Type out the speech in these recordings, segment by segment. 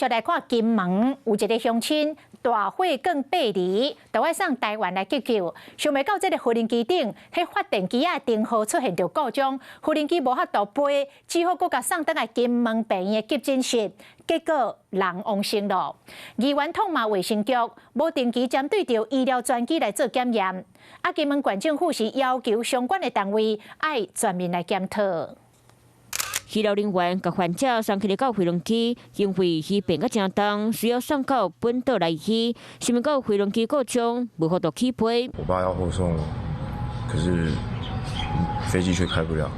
續來看金門有一个鄉親大血管剝離，著愛送台灣來急救，想袂到這个無人機頂，彼發電機仔燈號出現著故障，無人機無法度飛，只好閣共送轉來金門病院的急診室，結果人往生咯。議員痛罵衛生局無定期針對著醫療專機來做檢驗，啊，金門縣政府是要求相關的單位愛全面來檢討。醫療人員共患者送去到飛行機，因為伊病甲誠重，需要送到本島來醫。想袂到飛行機故障，無法度起飛。我爸要後送，可是飛機卻開不了。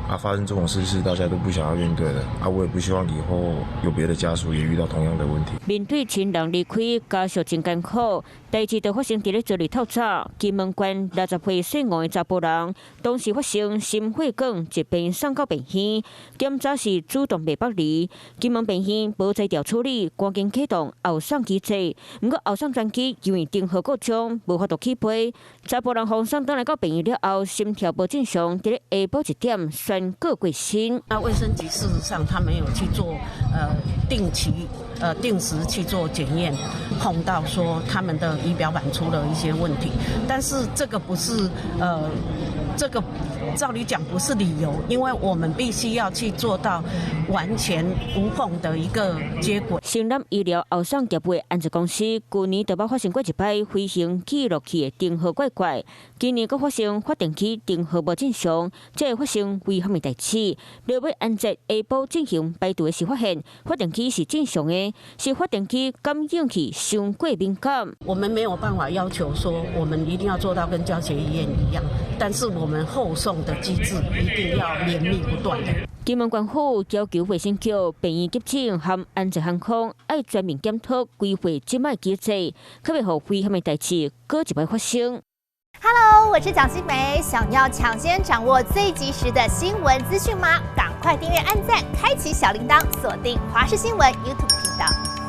啊，發生這種事是大家都不想要面對的。啊，我也不希望以後有別的家屬也遇到同樣的問題。面對親人離開，家屬真艱苦。代誌就發生佇咧昨日透早，金門縣60歲姓王的查埔人，當時發生心血管疾病，送到病院，檢查時主動脈剝離。金門病院無才調處理，趕緊啟動後送機制。毋過後送專機因為燈號故障，無法度起飛。查埔人予送轉來到病院了後，心跳無正常，佇咧下晡1點宣告過身。那衛生局事實上，他沒有去做定期定時去做檢驗，碰到說他們的儀表板出了一些問題，但是這個不是這個照理講不是理由，因為我們必須要去做到完全無縫的一個接軌。承攬醫療後送業務的安捷公司，舊年就捌發生過一擺飛行記錄器的燈號怪怪，今年閣發生發電機燈號無正常，這會發生危險的代誌。落尾安捷下晡進行排除的時發現，發電機是正常的，是發電機感應器傷過敏感。我們沒有辦法要求說，我們一定要做到跟教學醫院一樣，但是我們後送的機制一定要綿密不斷的。金門縣府要求衛生局、病院急診和安捷航空愛全面檢討規劃這擺機制，可袂予危險的代誌閣一擺發生。 Hello，我是蔣新梅，想要搶先掌握最及時的新聞資訊嗎？趕快訂閱、按讚、開啟小鈴鐺，鎖定華視新聞 YouTube 頻道。